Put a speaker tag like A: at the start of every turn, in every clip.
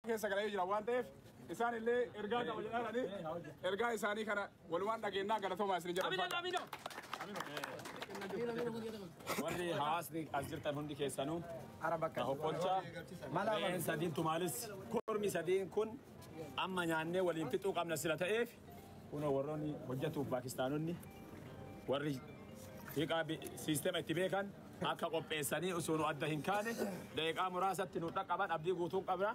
A: Keessa galee jira waan ta'eef isaan illee ergaa qaba jedhanii ergaa isaanii kana walumaan dhageenyaa galatoomaa isin jedha.
B: Warri hawaasni as jirtan hundi keessanuu hokkolcha re'een sadiin tumaalis kormi sadiin kun amma nyaannee waliin fixuu qabna sila ta'eef kunoo warroonni hojjetuuf Paakistaanonni warri hiiqaa siistema itti beekan akka qopheessanii osoo nu adda hin kaane daqiiqaa muraasatti nu dhaqqaban abdii guutuun qabna.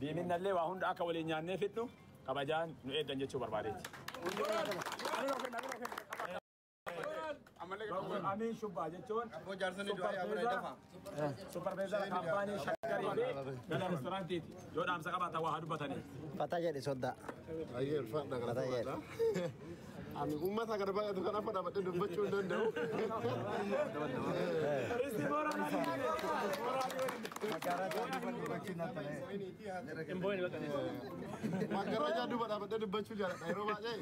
B: Diiminnallee waa hunda akka waliin nyaannee fixnu kabajaan nu eeggan jechuu barbaadeeti. Amiin Shubbaa jechuun supervisor kaampaanii Shaggarii fi Gala restoraantiiti. Yoo dhaamsa qabaatan waa haa dubbatanii.
C: Fata jedhe soddaa.
D: Baay'ee ulfaadha galatoommadha. Ani uummata kana baay'atu kanaaf dhaabadhee dubbachuu hin danda'u. Magaraajaa duuba dhaabadhee dubbachuu jaalladha yeroo baay'ee.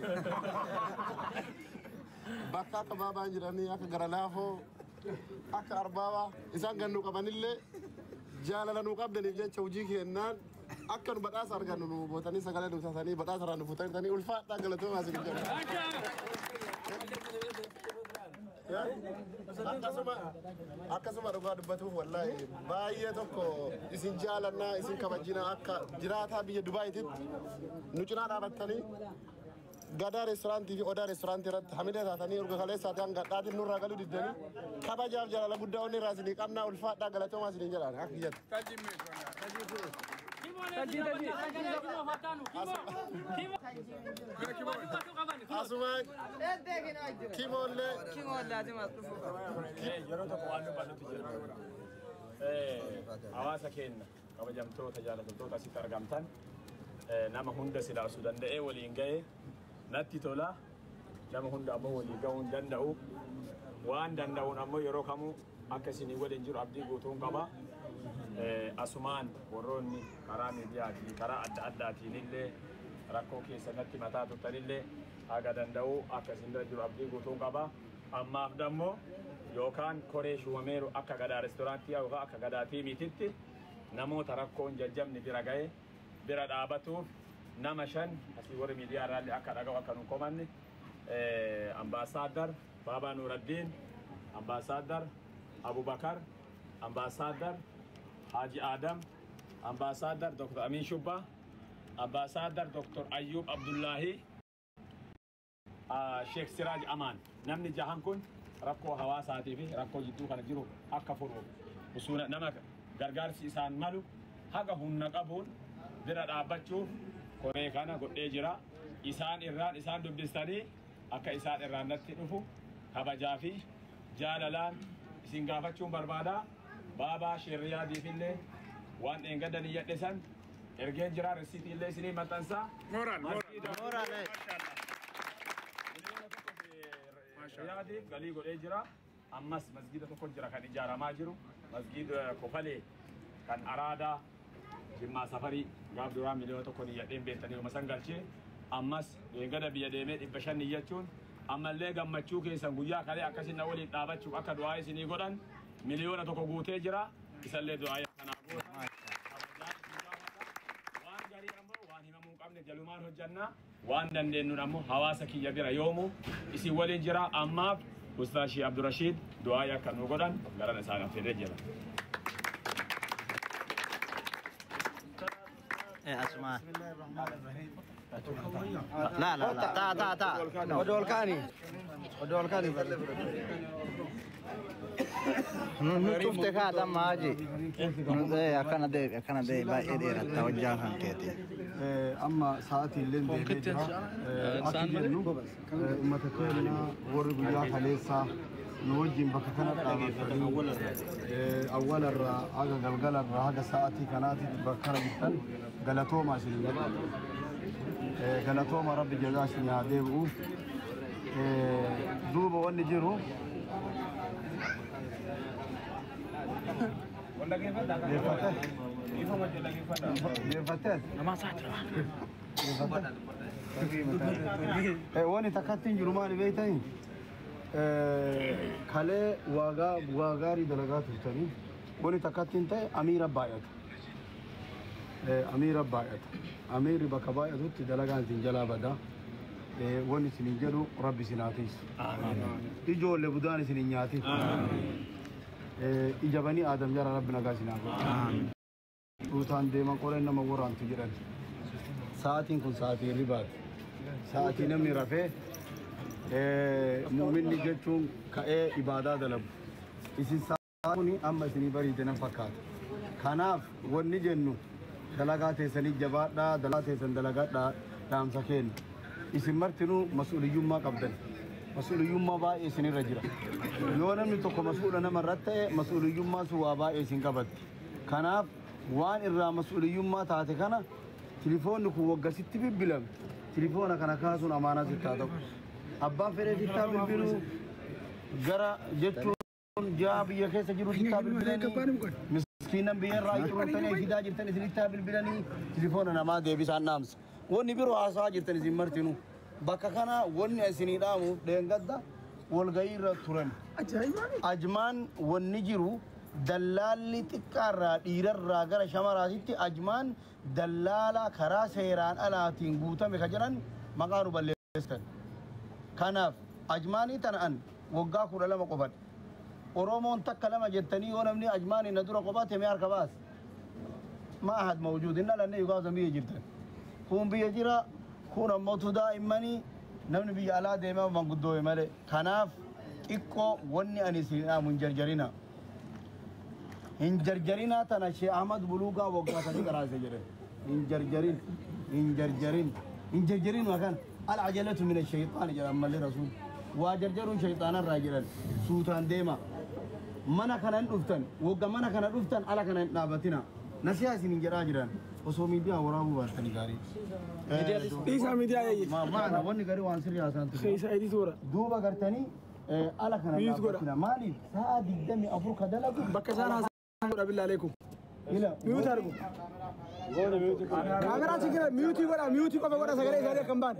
D: Bakka akka baabaan jiranii akka gara laafoo akka arbaabaa isaan gannuu qabanillee jaalala nuu qabdaniif jecha hojii kennaan akka nu badhaasa argannu nu gootanii sagalee nu taasanii badhaasa irraa nu fuutanii ulfaadhaa galatoomaa isin jedha. Akkasuma dhugaa dubbatuuf wallaahi baay'ee tokko isin jaalannaa isin kabajinaa akka jiraataa biyya Dubaayitti nu cinaa dhaabattanii Gadaa reesturaantii fi Odaa reesturaantii irratti hamilee taatanii erga kaleessaati hanga dhaatiin nurraa galuu diddanii kabajaaf jaalala guddaa onni irraa isinii qabnaa ulfaadhaa galatoomaa isinii jedhaan akka kiyyatti. Asuma kimoollee
B: Yeroo tokko waan dubbannutu jira. Hawaasa keenya kabajamtoota jaalatamtoota asitti argamtan nama hunda silaasuu danda'ee waliin ga'ee natti tola. Nama hunda ammoo walii ga'uu hin danda'u. Waan danda'uun ammoo yeroo kamuu akka isinii waliin jiru abdii guutuun qaba. Asumaan warroonni karaa miidiyaatii karaa adda addaatiin illee rakkoo keessa natti mataa turtanillee haga danda'u akka isin bira jiru abdii guutuun qaba. Ammaaf dammoo yookaan koree shuumameeru akka Gadaa reestooraantii yookaan akka Gadaa tiimiititti namoota rakkoon jajjabni bira ga'e bira dhaabatuuf nama 5 asii warri miidiyaa irraallee akka dhaga'u akka nu komanne ambaasaaddar Baabaa Nuuraddiin, ambaasaaddar Abubakar, ambaasaaddar Haji Adam, ambaasaaddar Dr. Amin Shubbaa, ambaasaaddar Dr. Ayyub Abdullaahi, Sheekh Siraaj Amaan. Namni jahan kun rakkoo hawaasaatii fi rakkoo jidduu kana jiru akka furuuf osoo nama gargaarsi isaan malu haga humna qabuun bira dhaabbachuuf koree kana godhee jira. Isaan irraan isaan dubbistanii akka isaan irraan natti dhufu kabajaa fi jaalalaan isin gaafachuun barbaada. Baabaa Sheerriyaadiif illee waan dheengaddan iyyadhe san ergeen jira risiitii illee isinii maxxansaa.
A: Moral, moral.
B: Riyaadiif galii godhee jira. Ammas masgiida tokko jira kan ijaaramaa jiru. Masgiida Kofalee kan Araadaa Jimmaa Safarii gaaf duraa 1 million iyyadheen beektanii yooma san galchee ammas dheengadda biyya deemee 500 iyyachuun ammallee gammachuu keessan guyyaa kalee akkasin na waliin dhaabachuuf akka du'aa isinii godhan 1 million guutee jira. Isallee du'aa kanaa gootan. Waan garii ammoo waan himamuu hin qabne jalumaan hojjannaa. Waan dandeenyuun ammoo hawaasa kiyya bira yoomu isin waliin jira. Ammaaf Ustaaz Shii Abdurashiid du'aa akka nu godhan garan isaan affeeree jira.
C: Asuma. La la la. Ta ta ta.
E: Odoo ol kaani. Odoo ol kaani.
C: Nu cufte kaata amma haji. Akkana deebi akkana deebi baay'ee dheeratta hojjaa kan keeti.
E: Amma sa'aatii illee deemee jira. Akka jennu uummata keenya warri guyyaa kaleessaa nu wajjin bakka kana dhaabatanii awwalarraa haga galgalarraa haga sa'aatii kanaatitti bakka kana jirtan galatoomaa isin jedha. Galatooma rabbi jazaa isin haa deebi'u. Duuba wanni jiru deeffattee Wani takkatti hin jiru maali beektanii? Kalee waa gaarii dalagaa turtanii wani takkatti hin ta'e amiira baay'ata. Amiira baay'ata. Amiirri bakka baay'atutti dalagaan isin jalaa bada. Wanni isin hin jedhu Rabbi isin haa tiisu. Ijoollee budaan isin hin nyaatin. Ija banii Aadam jara Rabbi nagaa isin haa godhu. Tuutaan deeman qoreen nama waraantu jedhan. Sa'aatiin kun sa'aatii ribaati. Sa'aatii namni rafee mu'minni jechuun ka'ee ibaadaa dalagu. Isin sa'aatiin kun amma isinii bariite nan fakkaata. Kanaaf wanni jennu dalagaa teessanii jabaadhaa, dalagaa teessan dalagadhaa dhaamsa kenna. Isin martinuu mas'uuliyyummaa qabdan. Mas'uuliyyummaa baay'ee isinirra jira. Yoo namni tokko mas'uula namarratti ta'e mas'uuliyyummaan sun waa baay'ee isin qabatti. Kanaaf waan irraa mas'uuliyyummaa taate kana tilifoonni kun waggasitti bilbilame. Tilifoona kana kaasuun amaanaa sitti haa ta'u. Abbaan fedhee sitti haa bilbilu gara jechuun ji'a biyya keessa jiru sitti haa bilbilanii miskiinan biyya irraa xuruurtanii fidaa jirtan isinitti haa bilbilanii tilifoona namaa deebisaan dhaamsa. Wanni biroo haasawaa jirtan isin martinu. Bakka kana wanni isinii dhaamuuf dheengadda walgahii irra turan. Ajmaan wanni jiru dallaalli xiqqaarraa dhiirarraa gara shamaraatitti ajmaan dallaala karaa seeraan alaatiin guutame ka jedhan maqaa nu balleessan. Kanaaf ajmaanii tana an waggaa 12 qofadha. Oromoon takka lama jettanii yoo namni ajmaanii na dura qophate mee harka baas. Ma ahad mawjuud hin dhalanne yookaan biyya jirtan. Kun biyya jira kun ammoo daa'immanii namni biyya alaa deemaa manguddoo'e malee. Kanaaf xiqqoo wanni ani isin dhaamu hin jarjarina. Hin jarjarinaa tana Sheekh Ahmad Buluugaa waggaa 3 qaraase jedhan. Hin jarjarin, hin jarjarin, hin jarjarin makan al-ajalatu min ash-shaytaan jedhan malee rasuul. Waa jarjaruun shayxaanarraa jedhan suutaan deema. Mana kana hin dhuftan, wagga mana kana dhuftan ala kana hin dhaabatina. Nasihaa isin hin jedhaa jiran. Osoo miidiyaa waraabuu baattanii gaarii.
A: Dhiisaa miidiyaa eeyyi.
E: Maana wanni gaarii waan sirrii haasaan ture.
A: Keessa edii toora.
E: Duuba gartanii ala kana
A: Mute godha.
E: dhaabbatina. Maaliif sa'a 24 ka dalagu
A: Bakka isaan haasa'an godha billaa aleekum.
E: ila
A: Mute argu. Kaameraa si kira mute godha mute qofa godha sagalee isaanii akka hin baane.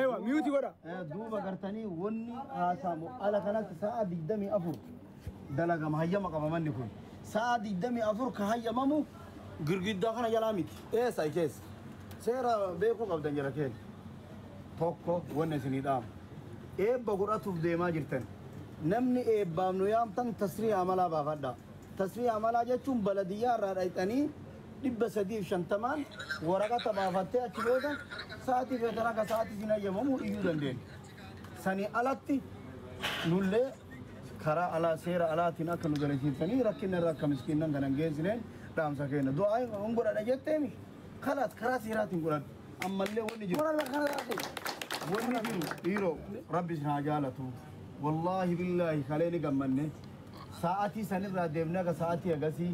A: Eewa mute godha.
E: Duuba gartanii wanni haasamu ala kanatti sa'a 24 dalagama hayyama qaba manni kun. Sa'a 24 ka hayyamamu girgiddaa kana jalaa miti. Eessa keessa? Seera beekuu qabdan jala keenya. Tokko wanni isinii dhaamu. Eebba godhatuuf deemaa jirtan. Namni eebbaaf nu yaamtan tasrii amalaa baafadha. Tasrii amalaa jechuun baladiyyaa irraa dhayxanii 350 waraqata baafattee achi booda sa'aatii feetan akka sa'aatii isin hayyamamu iyyuu dandeenya. Sanii alatti nullee karaa alaa seera alaatiin akka nu galachiiftanii rakkina irra akka miskiinan kana hin geessineen dhaamsa kenna. Du'aa hin godhadha jetteemi kalaas karaa seeraatiin godhadhu. Ammallee wanni jiru. Wanni jiru dhiiroo Rabbi isin haa jaalatu. Wallaahi billaahi kalee ni gammanne. Sa'aatii sanirraa deemnee akka sa'aatii agasii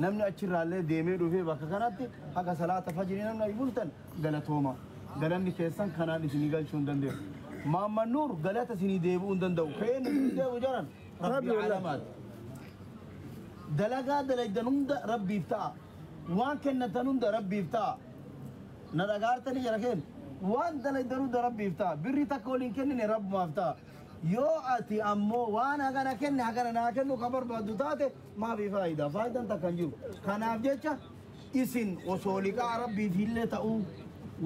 E: namni achirraallee deemee dhufee bakka kanatti haga salaata fajrii namni bultan galatooma. Galanni keessan kanaan isinii galchuu hin danda'u. Maamman Nuur galata isinii deebi'uu hin danda'u. Ka'een isinii deebi'u jaran Rabbi alamaati. Dalagaa dalagdan hunda Rabbiif ta'a. Waan kennatan hunda Rabbiif ta'a. Na dhagaartanii jara kenna. Waan dalagdan hunda Rabbiif ta'a. Birri takka waliin kennine Rabbumaaf ta'a. Yoo ati ammoo waan hagana kenne hagana naa kennu ka barbaaddu taate maafi faayidaa? Faayidaan takka hin jiru. Kanaaf jecha isin osoo liqaa Rabbiif illee ta'uu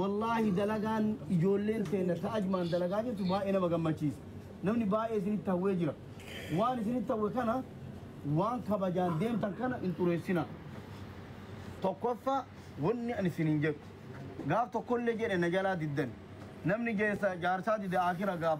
E: wallaahi dalagaan ijoolleen teenya ta ajmaan dalagaa jirtu baay'ee nama gammachiisa. Namni baay'ee isinitti hawwee jira. Waan isinitti hawwe kana waan kabajaan deemtan kana hin xureessina. Tokkoffaa wanni ani isiniin jedhu gaaf tokkollee jedhe na jalaa diddan. Namni jaarsaa dide akira gaaf.